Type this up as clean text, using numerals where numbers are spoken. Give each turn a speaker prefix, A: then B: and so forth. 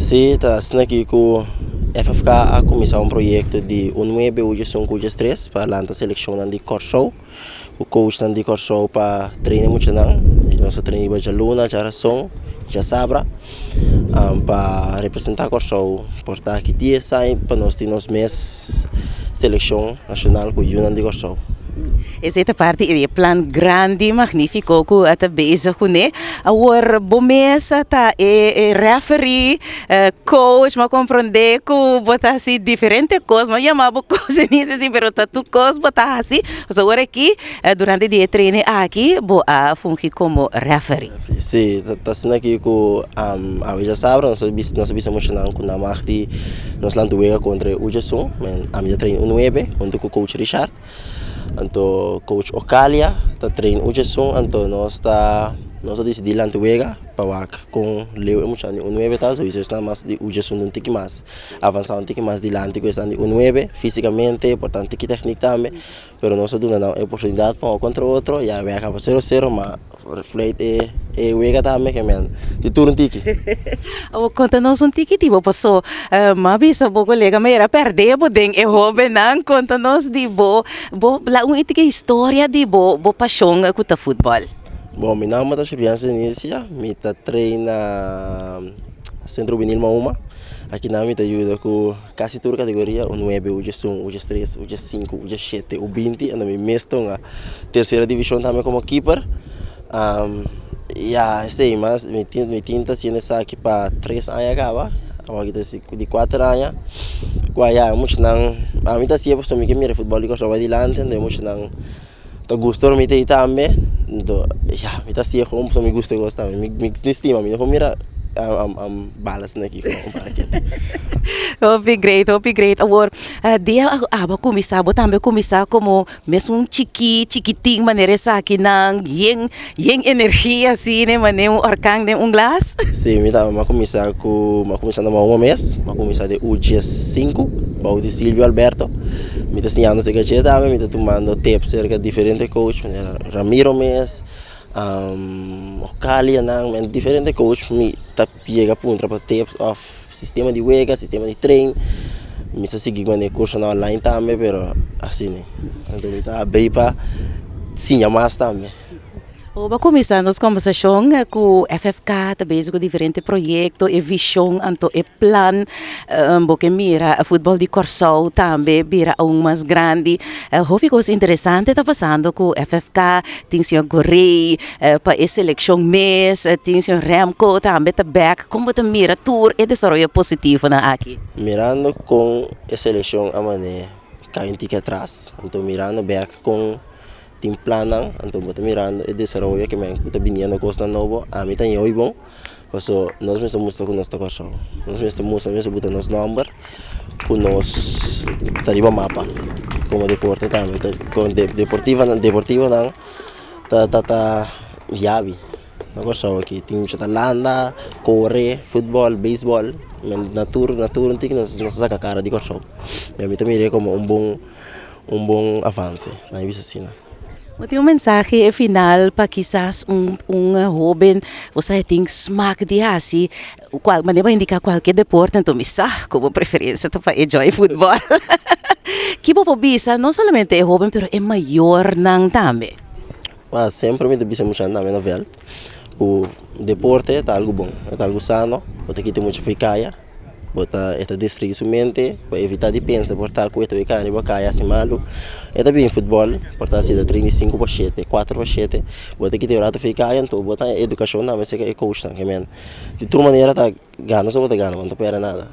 A: Sí, ta asina aki ku FFK a kuminsá un proyekto di un nuebe, uchi sinku, uchi tres pa lanta selekshonnan di Kòrsou ku coachnan di Kòrsou pa train e muchanan. Nos a train riba djaluna, djarason, djasabra pa representá Kòrsou. Por ta aki dies aña pa nos tin nos mes selekshon nashonal ku yunan di Kòrsou.
B: Esei ta parti di e plan grandi magnífiko ku a ta bezig kuné. Awor bo mes ta e referee, coach, mi a komprondé ku bo ta hasi diferente kos, mi a yama bo coach inicio si pero ta tur kos bo ta hasi. Pasobra awor aki durante di e training aki bo a fungi komo referee.
A: Si, ta asina aki ku awe djasabra nos a nos a bisa muchanan ku nan mag di nos lanta wega kontra e Ujesun, ami ta train U nuebe huntu ku coach Richard. Anto coach Ocalia ta train Ujesun anto nos ta nos a disidí lanta wega pa wak kon leu e muchanan di U nuebe ta, sowiso esnan mas di Ujesun ta un tiki mas avansá un tiki mas dilanti ku esnan di U nuebe físikamente por ta un tiki tèknik tambe pero nos a duna nan e oportunidat pa un kontra otro ya wega kaba sero sero ma Fluit e e wega tambe ke men di tur un tiki.
B: Awor konta nos un tiki di bo paso m'a bisa bo kolega mi era pèrdè bo den e hóbennan konta nos di bo bo la un tiki historia di bo bo pashon ku ta futbòl.
A: Bon mi nòmber ta Julian Cenisia mi ta train na Sentro Hubenil Mahuma akinan mi ta yuda ku Kasi tur kategoria, u nuebe, u diesun, u diestres, u diessinku, u diesshete, u binti, anto mi mes ta hunga tersera divishon tambe komo kiper. Ya esei mas mi tin mi tin ta hasiendo esaki pa tres aña kaba, awor aki ta di kuater aña ku aya muchanan ami ta hasié pasobra mi ke mira futbòl di Kòrsou bai dilanti anto e muchanan ta gusta ora mi ta ei tambe, anto ya mi ta hasié kon pasobra mi gusta e kos tambe, mi mi stima mi no por mira bala asina aki kon para ketu.
B: Hopi great, hopi great. Awor dia abo a kuminsá bo tambe a kuminsá komo mesun chikí chikitin manera esakinan yen yen energia asina manera un orkan den un glas?
A: Sí, mi tambe a kuminsá ku mi a kuminsá na Mahuma mes, mi a kuminsá den U diesinku bou di Silvio Alberto. Mi ta siñando serka dje tambe, mi ta tumando tips serka diferente coach manera Ramiro mes, Ocalia nan, diferente coach mi ta yega puntra pa tips of sistema di wega, sistema di train. Mi ta sigui manera cursonan online tambe pero asina, anto mi ta abri pa siña mas tambe.
B: Bo a kuminsá nos kombersashon ku FFK ta bezig ku diferente proyekto, e vishon anto e plan bo ke mira futbòl di Kòrsou tambe bira aun mas grandi. Hopi kos interesante ta pasando ku FFK, tin señor Gorey pa e selekshon mes, tin señor Remco tambe ta bèk. Kon bo ta mira tur e desaroyo positivonan aki?
A: Mirando kon e selekshon a manera kai un tiki atras, anto mirando bèk kon Tin plannan, anto bo ta mirando e desaroyo ke men ku ta biniendo kosnan nobo, ami ta ñoy bon, paso nos mester mustra ku nos ta Kòrsou, nos mester mustra, nos mester buta nos nòmber ku nos ta riba mapa komo deporte tambe, deportivanan deportivonan ta ta ta yabi na Kòrsou aki, tin mucha ta landa, kore, futbòl, beisbòl, na tur na tur un tiki nos ta saka kara di Kòrsou, i ami ta mir'é komo un bon. Un bon avance, nan a bisa asina.
B: Bo tin un mensahe final pa kisas un un hoben bo sa e tin smak di hasi cual manera bo a indica cualkier deporte anto mi sa cu bo preferencia ta pa enjoy futbol. Ki bo por bisa no solamente e hoben pero e mayornan tambe?
A: Ba semper mi ta bisa muchanan tambe na veld cu deporte ta algo bon, e ta algo sano, bo ta kita mucha fo'i caya. Bo ta e ta destruí su mente pa evitá di pensa por ta ku e ta bai kaya riba kaya hasi malu. E ta bin futbòl por ta hasi ta 35 pa shete, kuater pa shete. Bo ta kita e rato for kaya anto bo ta edukashon tambe serka e coachnan. Ke men di tur manera ta gana so bo ta gana bo no ta pèrdè nada.